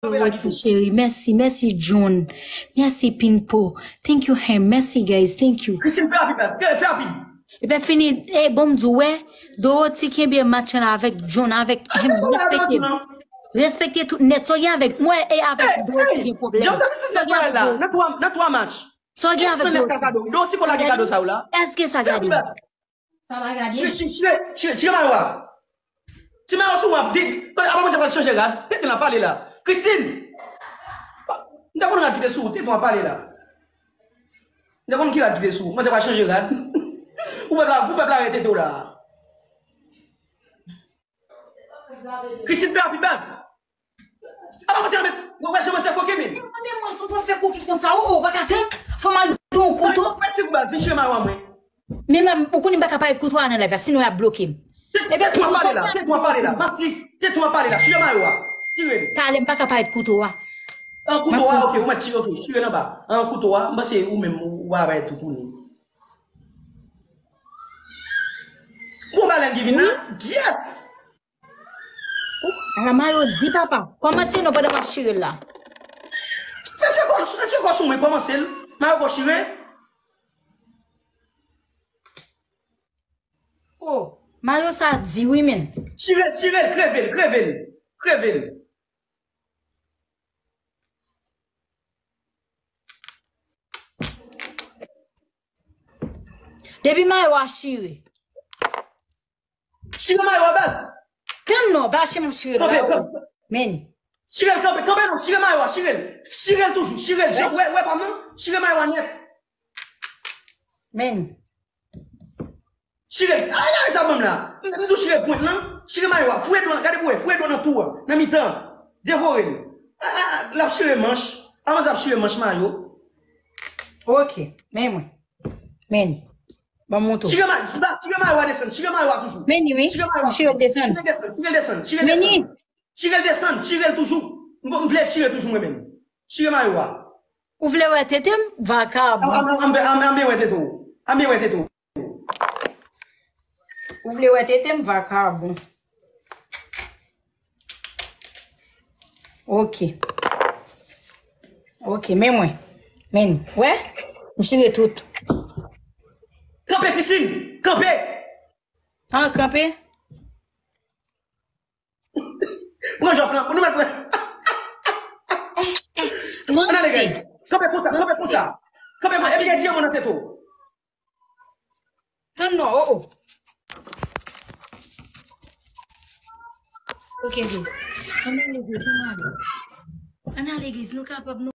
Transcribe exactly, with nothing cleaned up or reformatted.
Dorothy cheri, mèsi, mèsi John, mèsi Pinpo, thank you Ham, mèsi guys, thank you. Christine, fè rapid, fè, fè rapid. Epi fini, e bon m di w, wè, Dorothy kenbe match la avèk John, avèk Ham, respekte. Respekte tout nèt, sa w gen avèk mwen e avèk Dorothy gen pwoblèm. Sa w gen avèk Dorothy. Nan twa, nan twa match. Sa w gen avèk Dorothy. Dorothy, fò lage kado sa yo la. Èske sa gade? Sa pa gade. Chire, chire, chire, chire, chire mayo a. Ti mayo sou w ap di, tande, apa mwen se pral chanje rad. Tete nan pale la. Christine! M ta konn rad ki te sou ou, tete w ap pale la. M ta konn ki rad ki te sou ou. Mwen se pral chanje rad. Pou pèp la, pou pèp la wè tete w la. Christine, fè rapid baz. Apa mwen se, wè, wè jan mwen se koki min. Men mwen sou pou fè koki konsa, o, o, pa ka tann. Fò m al don kouto. Mwen fè kou baz, vin chire mayo a mwen. Men mwen, ou konnen m pa ka parèt kouto a nan live la, sinon y ap bloke m. Ebyen, tete w ap pale la, tete w ap pale la, Maxi, tete w ap pale la, chire mayo a. Chire l. Talè m pa ka parèt kouto a. An kouto a, ok, ou mèt chire, ok, chire l anba. An kouto a, m panse ou menm, ou pa parèt toutouni. Bon, balèn ki vin la, gyèt! Ala mayo di papa. Kòmanse non pandan m ap chire l la. Fè ti kò, fè ti kò sou mwen, kòmanse l. Mayo kò chire. Oh, mayo sa di wi men. Chire l, chire l, kreve l, kreve l, kreve l. Depi mayo a chire. Chire mayo a baz. Tann non, pa chire m chire la. Kanpe, kanpe. Men. Chire l, kanpe, kanpe non, chire mayo a, chire l. Chire l toujou, chire l. Jan, wè, wè pa m non, chire mayo a nèt. Men. Chire l. Ay, gade sa banm la. M tou chire pwent lan. Chire mayo a. Fouye do lan. Gade pou wè. Fouye do nan tou an. Nan mitan an. Devore l. Ah, ah, ah, l ap chire manch. Avanse ap chire manch mayo. Ok. Men mwen. Men li. Ban m montre w. Chire ma-, chire mayo a desann. Chire mayo a toujou. Men li, wi. Chire mayo a. M chire l desann. Chire l desann. Chire l desann. Chire l desann. Chire l desann. Chire l toujou. M, m vle chire toujou mwen menm. Chire mayo a. Ou vle wè tete m? Vakabon. Anben wè tete w. Anben wè tete w. Ou vle wè tete m? Vakabon. Ok. Ok, men mwen. Men, wè? M chire tout. Kanpe, Christine! Kanpe! An, kanpe? Pran jòf lan, nou mèt pran. Ann ale, guys. Kanpe konsa, kanpe konsa. Kanpe konsa, epi gen dyaman nan tèt ou. Tann non, oh, oh. Ok, guys. Ann ale, guys, ann ale. Ann ale, guys, nou kapab, nou